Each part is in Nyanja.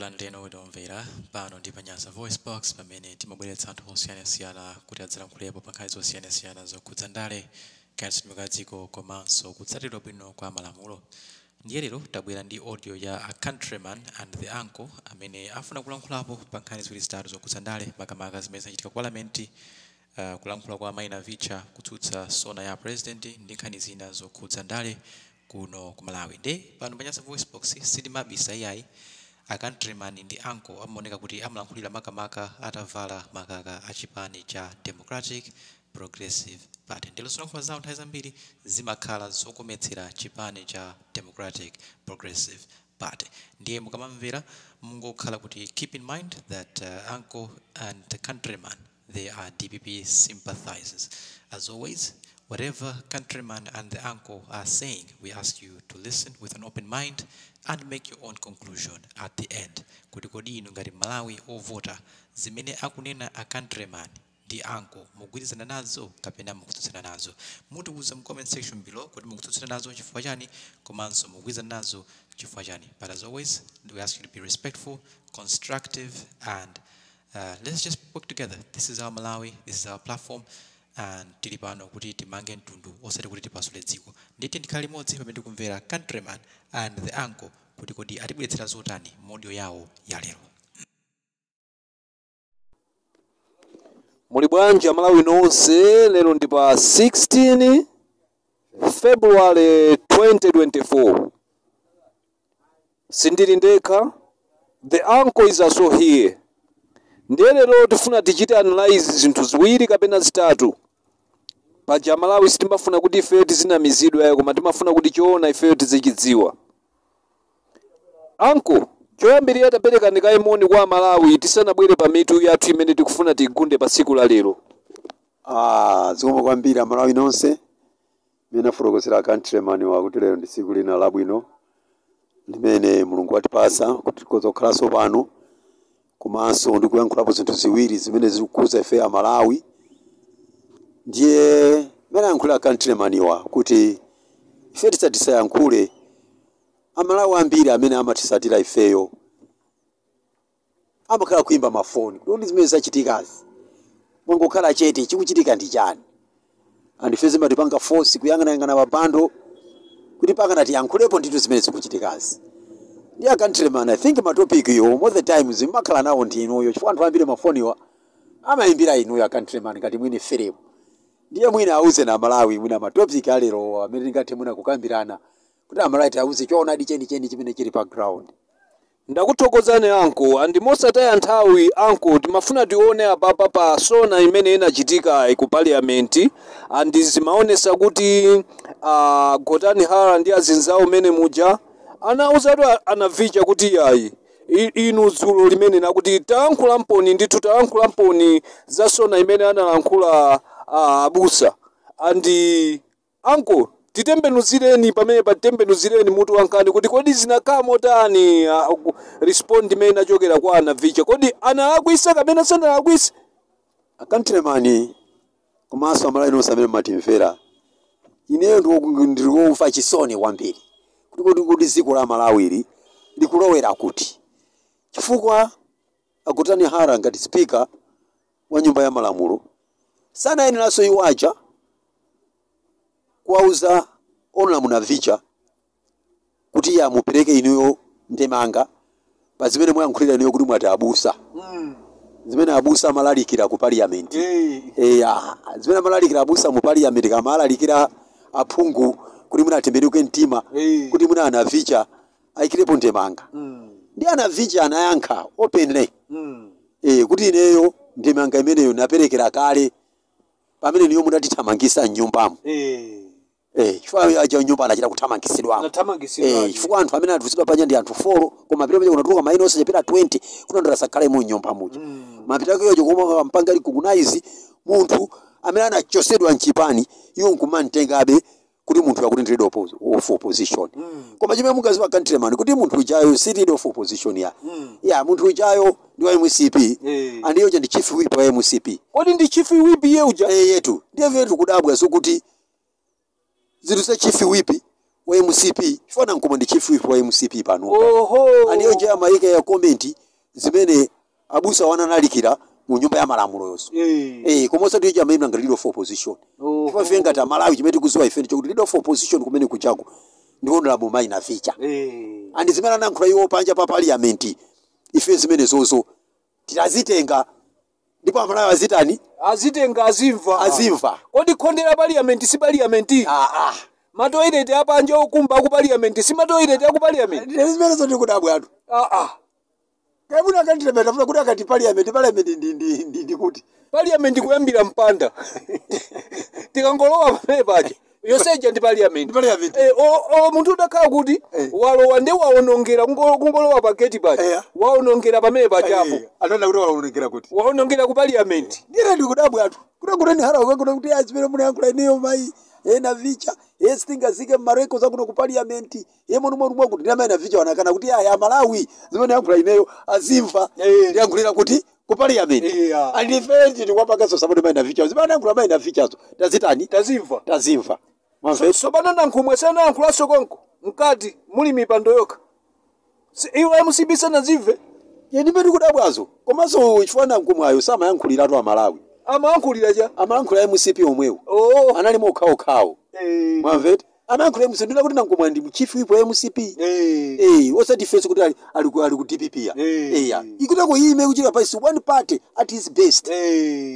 Tikulandireni omvera pano ndi pa Nyasa Voice Box, pamene timabweretsa anthu osiyanasiyana kuti adzalankhulepo pa nkhani zosiyanasiyana zokhudza ndale, kayendetsedwe ka dziko komanso kutsatidwa bwino kwa malamulo. Ndiye lero tabwera ndi audio ya a Countryman and the Uncle amene afuna kulankhulapo pa nkhani ziwiri zitatu zokhudza ndale, makamaka zimene zinachitika ku parliament, kulankhula kwa Mayi Navicha kutsutsa SONA ya president ndi nkhani zina zokhudza ndale kuno ku Malawi. Nde pano pa Nyasa Voice Box sitimabisa iyayi, a Countryman ndi Uncle amaoneka kuti amalankhulira makamaka atavala makaka a chipani cha Democratic Progressive Party. Ndilo zolankhula zawo nthawi zambiri zimakhala zokometsera chipani cha Democratic Progressive Party. Ndiye mukamamvera mungokhala kuti keep in mind that Uncle and the Countryman, they are DPP sympathizers. As always, whatever Countryman and the Uncle are saying, we ask you to listen with an open mind and make your own conclusion at the end. Kuti kodi inu ngati Malawi ovota, zimene akunena a Countryman ndi Uncle mugwirizana nazo kapena mukutsutsana nazo? Mutiuza mu comment section below kuti mukutsutsana nazo chifukwa chani komanso mukugwirizana nazo chifukwa chani. But as always, we ask you to be respectful, constructive and let's just work together. This is our Malawi, this is our platform and tili pano kuti timange mtundu, osati kuti tipasule dziko. Nditi ndikhale limodzi pamene tikumvera Countryman and the Uncle kuti kodi atibweretsera zotani mu audio yawo ya lero. Muli bwanji Amalawi nonse? Lero ndi pa 16 February 2024. Sindili ndekha, the Uncle is also here. Ndiye lero tifuna tichite analyze zinthu ziwiri kapena zitatu. Paja Malawi sitimafuna kuti ifeyo tizinamizidwa, koma timafuna kuti choona ifeyo tizichidziwa. Uncle, choyambirira tapereka ndikayimoni kwa Malawi tisanabwere pa mitu yathu imene tikufuna tigunde pa tsiku la lero. Zikomo kwambiri Amalawi nonse. Mene afotokozera Countryman wakuti lero ndi tsiku lina labwino limene Mulungu watipasa kuti tikhoza kukhalanso pano komanso ndikuyankhulapo zinthu ziwiri zimene zikukhuza ife Amalawi. Ndiye mene ayankhulira Countryman wa kuti ife tisatisayankhule, Amalawi ambiri amene amatisatira ifeyo amakhala kuimba mafoni kuti zimene zachitikazi mwangokhala chete, chikuchitika ndi chani? And ife zimatipanga force kuyang'anayang'ana mapando kuti pakana tiyankhulepo ndithu zimene zikuchitikazi. Ndi a Countryman, I think ma topic yo most the times makhala nawo ndi inuyo, chifukwa anthu ambiri mafoniwa amayimbira inuyo a Countryman ngati mwini feremu. Ndiye mwina auze na Malawi mwina ma topic alero amene tingathe mwina kukambirana kuti Amalawi tiauze choonadi chenicheni chimene chili pa ground. Ndakuthokozani Uncle, and mosataya nthawi Uncle, timafuna tione apapa pa SONA imene inachitika ku parliament, and zimaonesa kuti Gotani Hara ndi azinzawo mene muja anauzatu anavicha kuti yayi, inu dzulo limene nakuti talankhula mponi ndithu, talankhula mponi za SONA imene analankhula abusa. And Uncle, titembenuzireni pamene patembenuzireni mutu wankani kuti kodi zinakhala motani, respond imene inachokera kwa anavicha, kodi analakwisa kapena sanalakwise? A Countryman komanso Amalawi nonse amene mumatimvera, ineyo ndikufa chisoni kwambiri kuti dziko la Malawili likulowera kuti, chifukwa Agotani Hara ngati speaker wa nyumba ya malamulo sanayeneranso iwo aja kuwauza Honorable Navicha kuti iye amupereke inuyo ndemanga pa zimene mwayankhulira inuyo kuti mwati abusa, zimene abusa amalalikira ku parliament. Eya, zimene amalalikira abusa mu parliament, kama alalikira aphungu kuti mwina atembenuke mtima, kuti mwina anavicha ayikirepo ndemanga. Ndi anavicha anayankha openly kuti ineyo ndemanga imeneyo naperekera kale pamene niyo munatithamangisa mnyumbamo. Chifukwa aja nyumba anachita kuthamangisidwamo. Chifukwa anthu amene atulutsidwa panja ndi anthu 4, koma pita paja kunatuluka maina osachepera 20 kuti anthu asakhale mu nyumba muja. Mapita akeyo koma mpanga recognize munthu amene anachosedwa mchipani, iwo nkumamtengabe kuti munthu akuti ndi leader of opposition. Koma chimene mungaziwa Countryman kuti munthu ujayo si leader of opposition ya. Ya, munthu ujayo ndi wa MCP. And iye uja ndi chief whip wa MCP. Kodi ndi chief whip iye uja? Yetu. Ndiye vyetu kudabwa zokuti zinthu za chief whip Wa MCP, chifukwa Nankhumwa ndi chief whip wa MCP pano. Oho. Aniyo nje amayika ya comment zimene abusa wanalalikira mu nyumba ya malamulo yonso. Koma osati icho amayima ngati leader of opposition. Oho. Chifukwa ife ngati Amalawi, chimene tikuziwa ife ndichokuti leader of opposition kumene kuchako ndi Honorable Mai Navicha. And zimene anayankhula iwo panja pa parliament, ife zimene zozo titazitenga, ndipo Amalawi azitani? Azitenga, azimva. Azimva. Kodi khonde la parliament si parliament? Ah, ah. Matoilet apanja okumba aku parliament si matoilet aku parliament? Zimenezo ndikudabwa atu. Ah, ah. Kaimuna akandilemera tafuna kuti akati parliament, parliament ndi kuti? Parliament kuyambira mpanda, tikangolowa pamene paja, yonseja ndi parliament. Ndi parliament. O munthu udakhala kuti walowa ndi waonongera kungolowa pa gate paja, waonongera pamene pajapo. Anaona kuti waonongera kuti? Waonongera ku parliament. Ndire ndikudabwa atu kuti kuti ndihara kuti kuti azimene munayankhula ineyo mai Navicha sitingazike mmareko zakuno ku parliament ye muno muno mwa kuti ndinamayi Navicha wanakana kuti aya Amalawi zimene yankhula ineyo azimva. Ndiyankhulira kuti ku parliament. And ife tikuwapakaso support mai Navicha, zimene anayankhula mai Navichazo tazitani? Tazimva. Tazimva, mwamva? Sopano Nankhumwe sanayankhulanso konko, mkati muli mipando yokha. Iwo MCP sanazimve. Ye, ndimene ndikudabwazo. Komanso chifukwa Nankhumwayo samayankhuliratu Amalawi. Amayankhulira cha? Amayankhula MCP omwewo. Oh. Analimo okhaokhawo. Mwamveti amayankhula MCP, ndina kuti Nankhumwa ndi chief whip wa MCP. Osati ifenso kuti ali ku DPP ya. Eya, ikutako ime kuchita pa is one party at his best.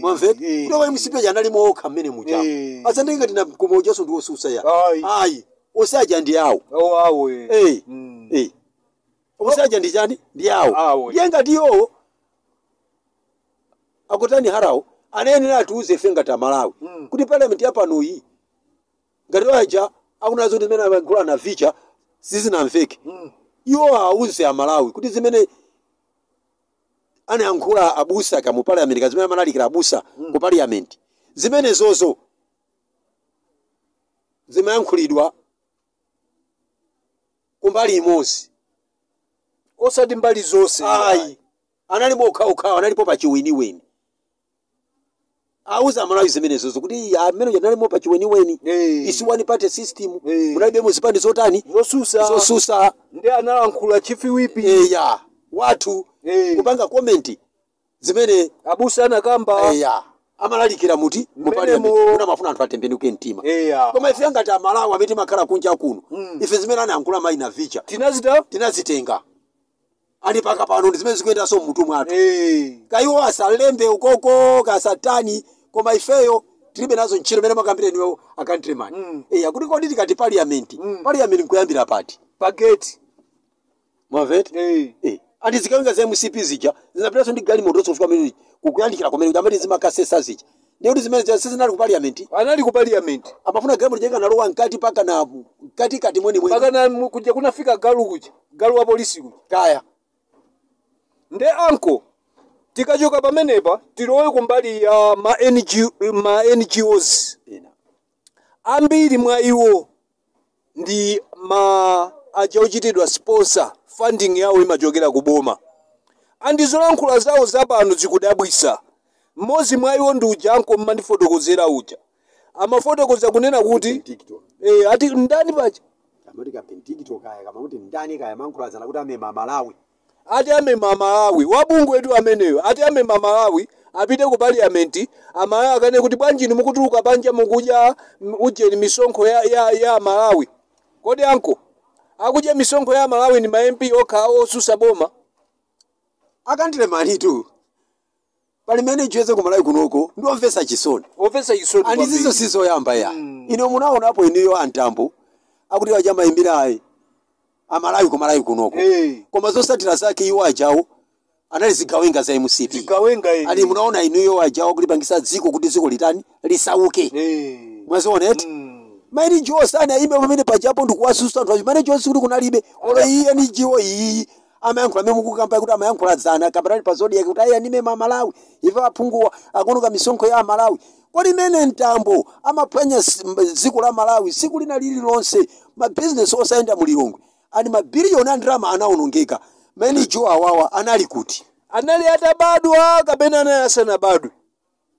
Mwamveti kuti wa MCP aja analimo okha mmene mujapo. Asandenge ngati Nankhumwa ujaso ndi wosusa ya. Ayi. Ayi, osaja ndi awo. Oh, awo. Osaja ndi chani? Ndi awo. Awo. Ndiye ngati iwowo akutani harawo anayenera atiuze ife ngati Amalawi kuti parliament yapanoyi, ngati waja akunazo kuti zimene amayankhula Navicha sizinamveke, iwo auze Amalawi kuti zimene anayankhula abusa ka mu parliament, ka zimene amalalikira abusa ku parliament, zimene zozo zimayankhulidwa kumbali imodzi, osati mbali zonse. Ayi, analipo okhaokhawo, analipo pa chiweniweni. Auza Amalawi zimenezozo kuti amene analimo pa chiweniweni. Isi one party system. Munalibemo zipani zotani? Zosusa. Zosusa. Ndi analankhula chief whip. Eya, wathu kupanga comment zimene abusa anakamba. Eya, amalalikira muti mu Mmenemo. parliament kuna mafuna anthu atembenuke mtima. Eya. Koma ife ngati Amalawi amene timakhala kunja kuno, ife zimene anayankhula mayi Navicha tinazita tinazitenga, ali paka pano ndi zimene zikuyendanso mmutu mwathu. Kaiwo asalembe ukoko kasatani, koma ifeyo tilibe nazo ntchito. Mene makambire niwo a countryman, eya, kuti kodi tikati parliament, parliament nkuyambira pati? Pageti. Mwamveti? Andi zikawenga za MCP zija zinapitanso ndi galimoto zofika mene kukuyandikira kumene kuti amati zimakasesa zija, ndiye kuti zimene zija sizinali ku parliament. Anali ku parliament. Amafuna galimoto jenga nalowa mkati paka na mkati kati mweni mweni. Pakana kuja kunafika galu kuja, galu wa polisi kuja. Kaya. Nde anko, tikachoka pamenepa tilowe kumbali ya ma NGOs. Ena. Ambiri mwa iwo ndi ma aja ochitidwa sponsor, funding yawo imachokera ku boma, and zolankhula zawo zapano zikudabwisa. Mmodzi mwa iwo ndi uja anko mmandifotokozera uja, amafotokoza kunena kuti Benedicto. Ati ndani paja? Amati ka Benedicto kaya kama kuti ndani kaya, mankhulazana kuti amema Malawi. Ati amema Malawi, wabungwe etu ameneyo, ati amema Malawi apite ku parliament. Amalawi akane kuti bwanji mukutuluka panja mukudya ujeni misonkho ya Malawi. Kodi anko, akudya misonkho ya Malawi ni ma MP okha osusa boma? A countryman tu, palimene chiweze ku Malawi kunoko ndiomvetsa chisoni. Omvetsa chisoni and kwambiri. zizo sizoyamba ya. Ino munaonapo iniyo antambo akuti aja mayimbira ayi Amalawi ku Malawi kunoko, koma zosatira zake iwo ajawo anali zigawenga za MCP. Zigawenga. Ali munaona inuyo ajawo kulipangisa dziko kuti dziko litani? Lisauke. Mwaziona eti? Ma NGO sana ayimbe pamene pajapo ndikuwasusa anthu acho. Ma NGO sikuti kunalibe, olo iye NGO iyi amayankhula amene mukukamba kuti amayankhula dzana kapatali pa Zodiak kuti ayi anime ma Malawi, ife aphunguwa akuonoka misonkho ya Malawi. Kodi imene Mtambo amaphwanya dziko la Malawi siku lina lililonse, mabizinesi osayenda mulilongwe ani mabiliyoni a ndalama anawonongeka, ma NGO awawa anali kuti? Anali atabadwa kapena anali asanabadwe?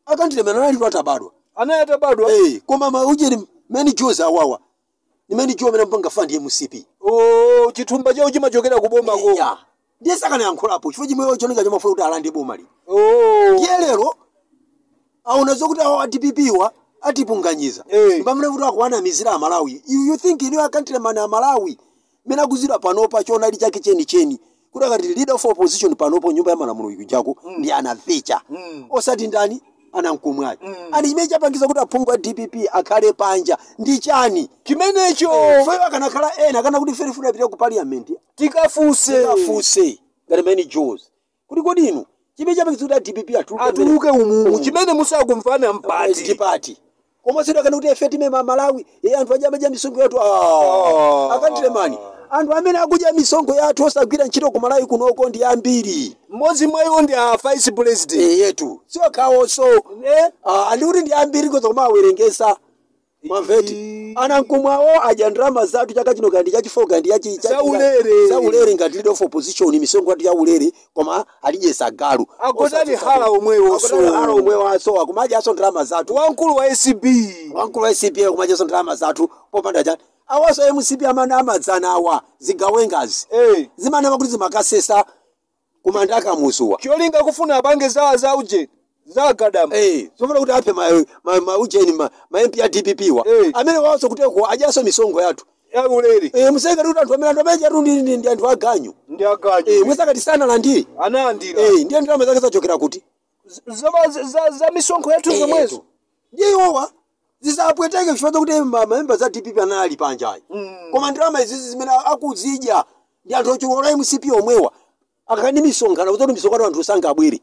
A countryman, anali atabadwa. Anali atabadwa. Koma maujeni ma NGOs awawa Nimene jiwo amene amapanga fund MCP. Oh, chithumba chawo chimachokera ku boma ko. Yeah. Ndiye sakanayankhulapo chifukwa chimweyo choneka chomafuna kuti alande boma li. Oh. Ndiye lero aona zokuti awo a DPP wa atipunganyiza. Pamene kuti akuwanamizira Amalawi. You think inu a countryman Amalawi mene akuzidwa panopa choonadi chake chenicheni kuti akati leader of opposition panopo nyumba ya malamulo ikujako ndi anavicha. Osati ndani anamkumwayi. Ani chimene chapangisa kuti aphungu a DPP akhale panja ndi chani? Chimenecho. Feyo akanakhala ena kana kuti fere funa apite ku parliament Tikafuse. Tikafuse. Ngati many Jews. Kuti kodi inu chimene chapangisa kuti a DPP atuluke umumu chimene musakumvana mpati. Ndipati. Koma sio kana kuti efe time Malawi, anthu aja misonkho yathu. Akantlemani. Anthu amene akudya misonkho yathu osagwira ntchito ku Malawi kunoko ndi ambiri. Mmodzi mwa iwo ndi a vice president. Yetu. Sio khawonso. Andi kuti ndi ambiri koza kumawerengesa. Mwamveti. Anamkumwawo adya ndalama zathu chaka chino kandi chachifoka ndi yachi Zaulere. Zaulere ngati leader of opposition misonkho yathu yaulere koma alidyesa galu. Akotani hala omwewo so. Akotani hala omwewo aso akumadya aso ndalama zathu. Wamkulu wa ACB. Wamkulu wa ACB akumadya aso ndalama zathu popanda chani. Awaso MCP amene amadzana awa zigawengazi. Zimene amakuti zimakasesa kumanda akamuzuwa. Cholinga kufuna apange zawa za uje. Za gadama. Zofuna kuti aphe ma ujeni ma MP ya DPP wa. Amene waso kuteko ajaso misongo yathu. Ya ulere. Museka kuti anthu amene anthu amene atu ndi anthu aganyu. Ndi aganyu. Museka tisana landiri. Analandira. Ndiye ndalama zake zachokera kuti. Za misonkho yathu zomwezo. Ndiye iwowa zisapweteke chifukwa kuti mamemba za DPP anali panjayi. Koma ndalama izizi zimene akuzidya ndi anthu ochokera MCP omwewa. Akakani misonkhano kuti misonkhano anthu sangabwere.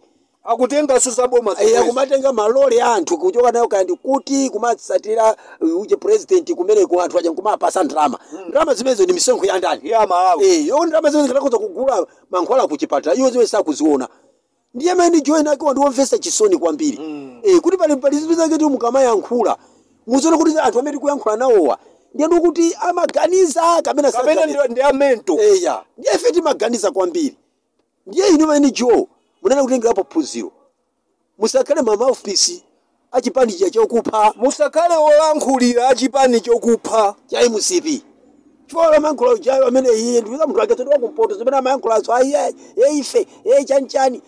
Akutenga zaboma. Akumatenga malole anthu kuchoka nayo kandi kuti kumatsatira uje president kumeneko anthu aja kumapasa ndalama. Ndalama zimenezo ndi misonkho ya ndani? Ya Malawi. Yo ndalama zimenezo zikanakoza kugula mankhwala kuchipatala iwo zimene sakuziona. Ndiye amene join ake ndiwomvetsa chisoni kwambiri. Kuti pali zinthu zake kuti mukamayankhula muzione kuti anthu amene tikuyankhula nawowa ndiye ndikuti amaganiza kapena kapena ndi amento. Ndiye ife timaganiza kwambiri. Ndiye inu amene Joe munene kutengerapo phunziro. Musakhale ma mouthpiece achipani chokupha. Musakhale olankhulira achipani chokupha cha MCP. Chifukwa amayankhula jayo amene iye ndi munthu ake tsono wakumpoto zimene amayankhulazo ayi ife chanichani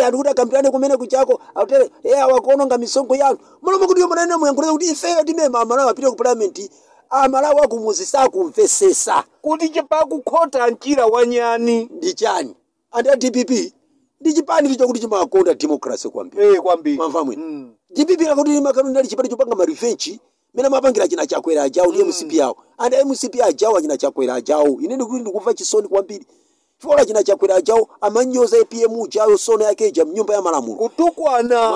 anthu kuti akambirane kumene kuchako akutere awakuononga misonkho yanu. Mulomo kuti munene muyankhulira kuti ifeyo timema Amalawi apite ku parliament Amalawi akumuzi sakumvesesa. Kuti chipakukhota mchira wa nyani ndi chani? Anthu a DPP ndi chipani chokuti chimakonda democracy kwambiri. Kwambiri. Mwamva mwini. DPP lakuti limakanu ndali chipani chopanga ma revenge mene mapangira china chakwera ajawo ndi MCP yawo. And MCP ajawo china chakwera ajawo. Ine ndikuti ndikuva chisoni kwambiri. Chifukwa china chakwera ajawo amanyoza APM jawo sona yake ja mnyumba ya malamulo. Kutukwana.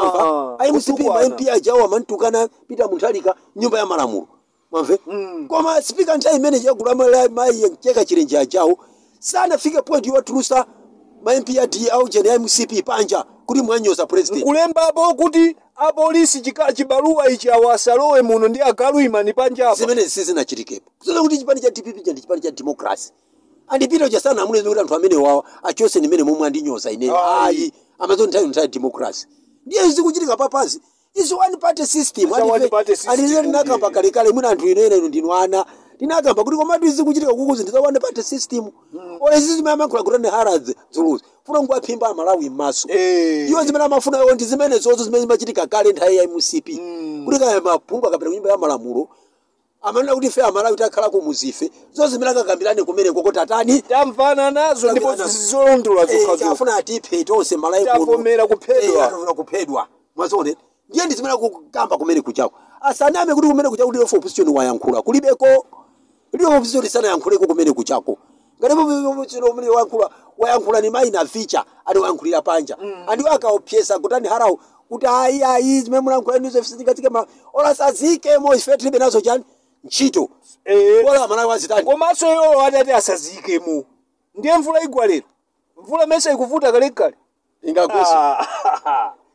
MCP ma MP ajawo amantukana Peter Mutharika nyumba ya malamulo. Mwamve? Koma speaker nthawi imene chakulamala mai cheka chilenje ajawo sanafike point yotulusa ma MP ya D au jene ya MCP panja kuti mwanyoza president. Kulembapo kuti apolisi chibaluwa ichi awasalowe muno ndi agalu imani panja apa. Zimene sizinachitikepo. Kuzola kuti chipani cha DPP ndi chipani cha democracy. Andipita chasana amule kuti anthu amene wawa achose nimene momwe andinyoza ine. Ayi, Amazon nthawi nthawi democracy. Ndiye zikuchitika papazi. Is one party system. Andilero ndinakamba kalekale mwina anthu ine ndinu ana. Ndinakamba kuti komatu zikuchitika kukuzi ndi one party system. Ole zizi mayankhula kuti Harrods Zuluzi. Funa nguwaphimba Amalawi m'maso. Iwo zimene amafuna iwo ndi zimene zozo zimene zimachitika kale nthawi ya MCP. Kuti kaya maphungu akapita kunyumba ya malamulo amanena kuti ife Amalawi takhala kumuzife. Zozo zimene akakambirane kumene koko tatani. Tamvana nazo ndipo zolondola zokhazo. Afuna atiphe tonse Malawi kuno. Tavomera kuphedwa. Tavomera kuphedwa. Mwazione. Ndiye ndi zimene akukamba kumene kuchako. Asaname kuti kumene kuchako ndi opposition wayankhula. Kulibeko leader of opposition sanayankhuleko kumene kuchako. Ngati opposition umene wayankhula wayankhula ni maina feature ali wayankhulira panja. Andi akaopyesa kutani harawo kuti ayi ayi zimene mulankhula news FC zikatsike ma ola sazike mo ife tilibe nazo chani ntchito. Ola Malawi azitani. Komanso iwo adati asazikemo. Ndiye mvula igwa lero. Mvula mesa ikuvuta kalekale. Ingagwesa.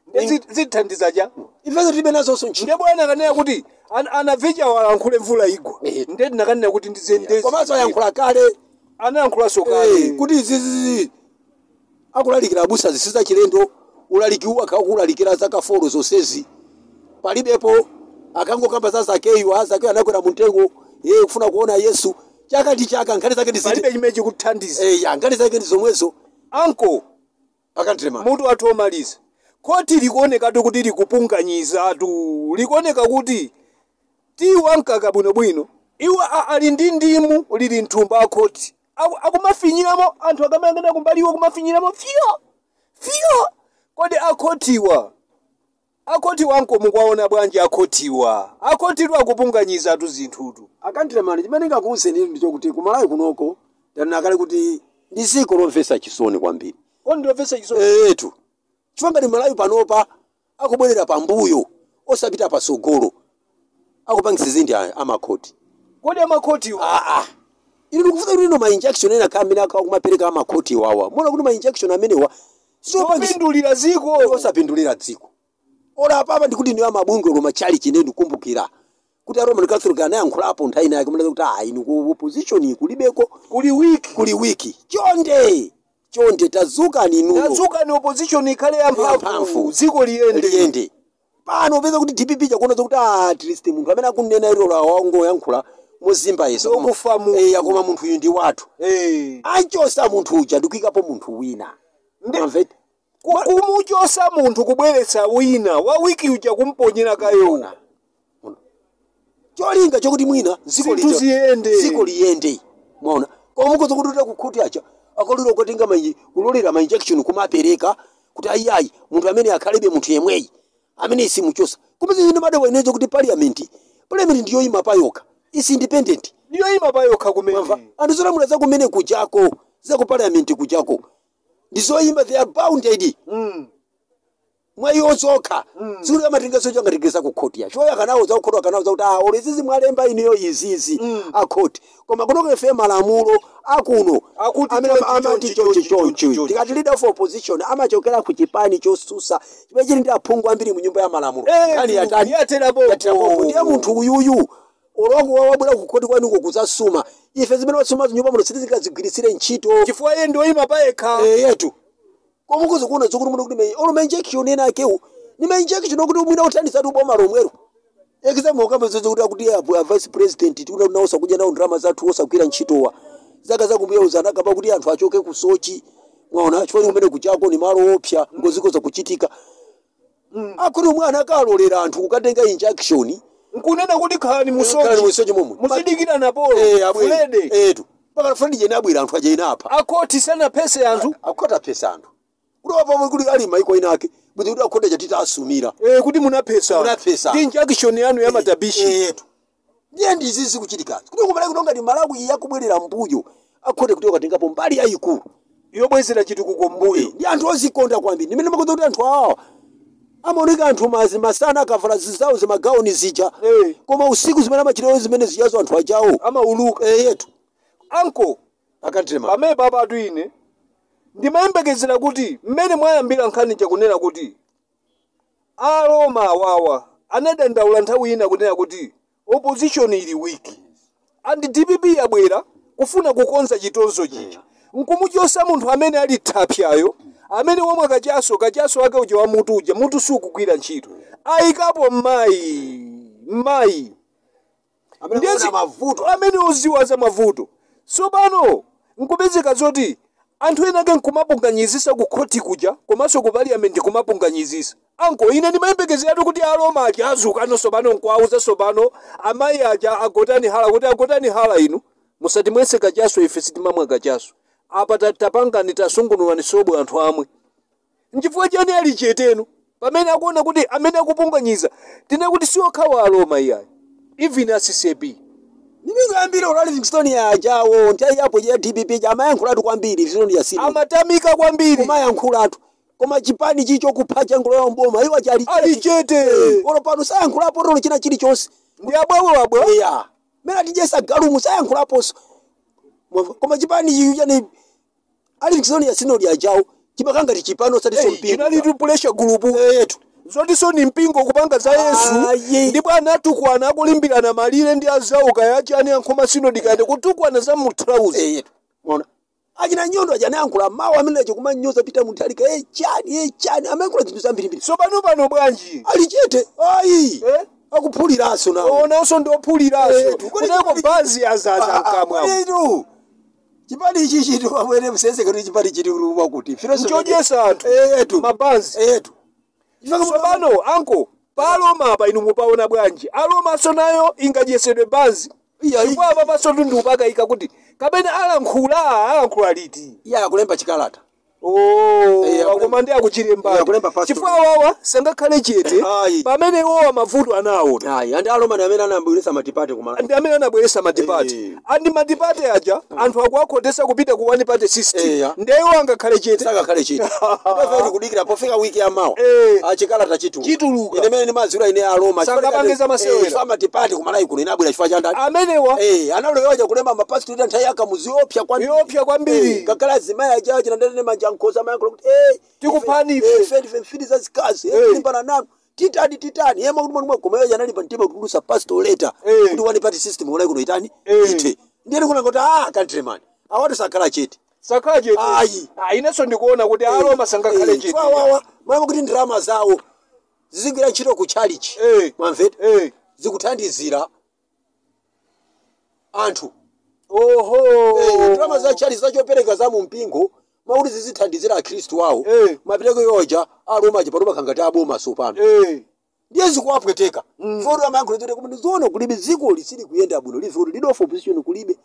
Ndiye zithandiza cha. Ifezo tilibe nazonso ntchito. Ndiye bwana akanena kuti anavicha walankhule mvula igwa. Ndiye ndinakanena kuti ndizendezi. Komanso ayankhula kale. Anayankhula sokale. Kuti izizi akulalikira abusa zisiza chilendo ulalikiwa akakulalikira zakafolo zonsezi. Palibepo akangokamba za Zakeyu, Zakeyu anakwera muntengo Kufuna kuona Yesu chaka ndi chaka, nkhani zake ndi ziti? Palibe chimene chikuthandiza. Ya, nkhani zake ndi zomwezo. Anko, akantrema, mutu wathu omaliza, khoti likuonekatu kuti likupunganyizatu, likuoneka kuti tiwa mkaka bwinobwino. Iwo ali ndi ndimu lili mthumba, akhoti akumafinyiramo anthu akamayang'ana kumbaliwo, kumafinyiramo fiyo fiyo. Kodi akhotiwa anko, mukuwaona bwanji akhotiwa? Akhotitu akupunganyizatu zinthutu. Akantremani, chimene ngakuwuzeni ndi chokuti kumalawi kunoko tanena kale kuti ndi dziko lomvetsa chisoni kwambiri. Kodi ndilomvetsa chisoni? Etu, chifukwa ngati Malawi panopa akubwerera pambuyo osapita pasogolo, akupangisa zindi amakhoti. Kodi amakhotiwa? Aa, inu ndikufuza kuti ino ma injunction ena kha amene akakumapereka amakhoti wawa, muona kuti ma injunction amenewa siopangisa opindulira dziko? Osapindulira dziko. Ora apapa ndikuti niyo amabungwe loma chali chine, ndikumbukira kuti a Roman Catholic anayankhulapo nthawi inayake kumene kuti inu ku opposition kulibeko. Kuli weak. Kuli weak. Chonde chonde, tazukani inuyo. Tadzuka ni opposition ikhale yamphamvu. Yamphamvu. Dziko liyende. Liyende. Pano upeza kuti DPP chakuona kuti at least munthu amene akunena ilo la wangoyankhula mozimba yeso. Okufa munthu. Koma munthu uyu ndi wathu. Anchosa munthu uja ndikuyikapo munthu wina. Mwamvete? Kumuchosa munthu, kubweretsa wina wa weak uja, kumponyera kayo. Cholinga chokuti mwina dziko zinthu ziyende. Dziko liyende, mwaona? Koma mukoza kuti uta kukhoti acha akalira kukatenga kulolera ma injunction kumapereka kuti ayiayi, munthu amene akhalebe munthu yemweyi amene simuchosa. Koma zinthu madawa inezo kuti parliament ndiyoyima payokha, is independent. Ndiyoyima payokha kumene. Mwamva? Anthu zolamula zakumene kujako, za ku parliament kujako, ndizoyima, they are bounded mwa iwo zokha. Sikuti amatengeso changategesa ku khoti yacho oyo akanawuza kukhoti, akanawuza kuti olo izizi mwalemba iniyo izizi akhoti, koma kuno ife malamulo akuno akuti amene chonchi, amati chonchi, chonchi chonchi, chonchi. Chonchi. Tikati leader of opposition amachokera ku chipani chosusa chimene chili ndi aphungu ambiri mu nyumba ya malamulo. Nkhani yatani? Yaterapo. Yaterapo. Ndiye munthu uyuyu oloko wabwera ku khoti kwanuko kudzasuma, ife zimene wasuma nyumba muno sitizingazigwiritsire ntchito. Chifukwa iye ndiyoyima payekha. Yetu, koma kuzi kuona zokuti muno kuti olo ma injunction ena akewo ni ma injunction okuti mwina uthandizatu boma lomwero. Example, ukamba zozo kuti akuti a vice president tikuti nawo sakudya nawo ndalama zathu, osagwira ntchitowa zaka zakumbuya uzanakamba kuti anthu achoke ku Soche, mwaona? Chifukwa kumene kuchako ni malo opsa, ngoziko zakuchitika. Akuti omwe anakalolera anthu kukatenga injunction nkunena kuti khalani khalani musochi, musochi momwe muzidikira napolo. Abwere. Fulede. Etu, mpaka Fulede jene abwera, anthu aja ina apha. Akhoti sanaphese anthu. Akhoti aphesa anthu kuti wapapo kuti ali maiko ina ake bwezi kuti akhoti aja tita asumira. Kuti munaphesa. Munaphesa. Ndi injunction yanu ya matabishi. Etu, ndiye ndizizi kuchitikazi kuti kumalawi kuno ngati Malawi yakubwerera mbuyo, akhoti kuti ukatengapo mbali yayikulu yobwezera chitukuko mbuyo. Ndi anthu ozikonda kwambiri. Ndimene makonza kuti anthu awa amaoneka anthu mazi masana akavala zizawo zimagauni zija, koma usiku zimene amachitawo zimene zijazo anthu ajawo amauluka. Yetu. Anko, akantrema, pamene papatu ine ndimayembekezera kuti mmene mwayambira nkhani chakunena kuti Aroma awawa anadandaula nthawi ina kunena kuti opposition ili weak and DPP yabwera kufuna kukonza chitonzo chija, nkumuchosa munthu amene ali thapyayo, amene womwe kachaso kachaso ake uja wa mutu uja, mutu sukugwira ntchito, ayikapo mmayi mmayi amene mavuto, amene oziwa za mavuto. Tsopano nkupezeka zoti anthu ena ake nkumapunganyizisa ku khoti kuja komanso ku parliament kumapunganyizisa. Anko, ine ndimayembekezeratu kuti Aroma aja azuka tsopano nkuauza tsopano amayi aja agotani hala kuti agotani hala, inu musatimwese kachaso, ife sitimamwa kachaso apa, tapangani tasungunulani sobo anthu amwe. Nchifukwa chani ali chetenu pamene akuona kuti amene akupunganyiza, tine kuti siokhawa Aroma iyayi, even a CCAP? Mipingo yambiri ola Livingstone ajawo nthawi yapo ya DPP amayankhulatu kwambiri Livingstone ya senior. Amatamika kwambiri. Kumayankhulatu, koma chipani chicho kupha changulowa mboma iwo achali ali chete. Olo pano sayankhulapo tolo china chilichonse. Ndi abwabwabwa. Iya, mene atijesa galumu sayankhulaponso. Mwamva? Koma chipani chichu chani a Livingstone ya senior ajawo chimakangati chipani osati mpingo. Chinalitu pressure group. Yetu. Zotinso ni mpingo kupanga za Yesu. Ayi. Ndipo anatukwana akulimbirana malire ndi azauka yachani ankhoma sinodi kayende kutukwana za mutrauzi. Yetu, mona achina Nyondo aja anayankhula mawu amene aja kumanyoza Peter Mutharika, chani chani, amayankhula zinthu zambirimbiri. Tsopano pano bwanji? Ali chete ayi. Eh? Akuphuliranso nawo. Onanso ndiophuliraso. Kodi Kuneko bazi azaza mkamwamo. Kodi chipani ichi chitu pamwene musenzeke kuti chipani chiti wakuti Nchodyesa anthu. Etu. Mabanzi. Etu. Tsopano anko paloma apa inu mupaona bwanji? Alomaso nayo ingadyesedwe banzi? Iya, Chifukwa apa paso tundu pakayika kuti kapena alankhula, alankhula liti? Iye akulemba chikalata. Oh, Akulemba- akoma ndi akuchilemba. Akulemba pastor. Chifukwa wawa sangakhale chete Ayi. pamene iwowa mavuto anaona. Ayi, andi Alomani amene anabweretsa multiparty kumala. Ndi amene anabweretsa multiparty. Andi multiparty aja anthu akuwakhotesa kupita ku one party system. Ndiye iwo angakhale chete? Sangakhale chete. Pofika kudikira pofika wiki yamawa. Achikalata chituluka. Chituluka. Ine mene ndimazira ine Aloma. Sangapange masewera. Multiparty kumalayi kuno inabwera chifukwa cha ndani? Amenewa. Analolewa kulemba mapastor nthawi yakamuzi yopsa kwambiri. Yopsa kwambiri. Kakhala azimayi aja chinandene manja nkhoza amayankhula kuti Tikuphani ife. ife ndife mfiti zazikazi. Tilimbana nanu. Titani titani. Yema kuti mwana koma yeye analipa mtima kutulusa pastor letter kuti one party system kumalayi kuno itani? Ite. Ndiye ndikuona kuti countryman. Awatu sakhala chete. Sakhala chete. Ayi. Ah, inenso ndikuona kuti Aloma sangakhale chete. Wawawa mama kuti ndalama zawo zizigwira ntchito ku chalichi. Mwamvete? Zikuthandizira anthu. Oho. Ndalama za chalichi zachopereka za mu mpingo makuti zizithandizira akhristu awo. Mapereko yoja Aloma aja panopa khangati aboma sopano. Ndiye zikuwapweteka. Foto amayankhula kuti koma ndizoona kulibe dziko lisili kuyenda bwino live kuti leader of opposition kulibe.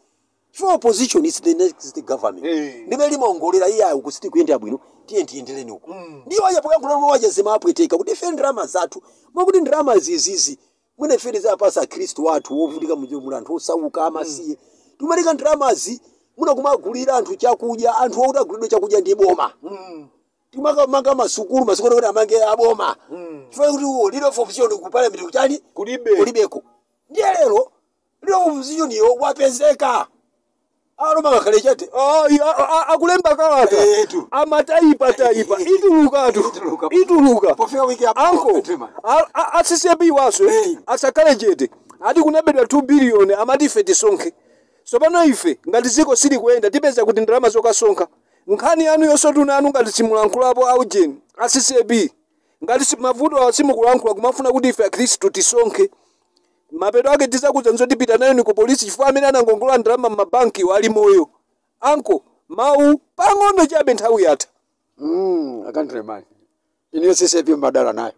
For opposition is the next government. Ndibe limaongolera iye ayo kusiti kuyenda bwino tiye tiyendereni uko. Ndiye waja poyankhula momwe waja zimapweteka kuti ife ndalama zathu mwakuti ndalama zizizi mwene ife tizapasa akhristu athu wovutika muli anthu osauka amasiye. Timalika ndalamazi muna kumagulira anthu chakudya, anthu okuti agulidwe chakudya ndi boma. Timakamanga masukulu masukulu kuti amange aboma. Chifukwa kuti uwo leader of opposition ku parliament kuchani? Kulibe. Kulibeko. Ndiye lero leader of opposition yo wapezeka. Aloma ngakhale chete. Akulemba kalata. Etu. Amatayipa tayipa. Itulukatu. Ituluka. Ituluka. Pofika wiki ya Anko countryman. A CCAP waso asakhale chete. Ati kunabedwa 2 billion amati ife tisonkhe. Tsopano ife ngati dziko sili kuyenda tipeza kuti ndalama zokasonkha. Nkhani yanu yosotuna anu ngati simulankhulapo aujeni a CCAP. Ngati mavuto awo simukulankhula kumafuna kuti ife akhristu tisonkhe. Mapeto ake tizakuza nzotipita nayo ni ku polisi chifukwa amene anangongola ndalama m'mabanki wali moyo. Anko mawu pang'ono chabe nthawi yatha. Countryman. Iniyo CCAP madala nayo.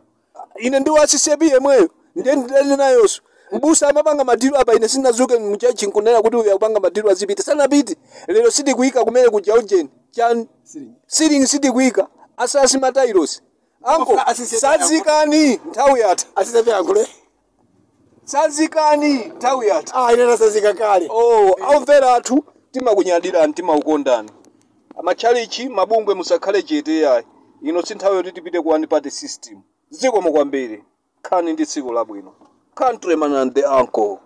Ine ndi wa CCAP yemweyo ndiye ndidali nayonso. Mbusa amapanga madilu apa ine sinazuke mchachi nkunena kuti uyu akupanga madilu azipita. Sanapite. Lero sitikuika kumene kuja ujeni. Chan ceiling sitikuika. Asasi matailosi. Anko sazikani nthawi yatha. A CCAP yankhule. Sazikani nthawi yatha. Ine nasazika kale. Oh, amvera athu timakunyadirani timakukondani. Amatchalichi mabungwe musakhale chete yayi. Ino si nthawi yoti tipite ku one party system. Zikomo kwambiri. Khani ndi tsiku labwino. Countryman and the uncle.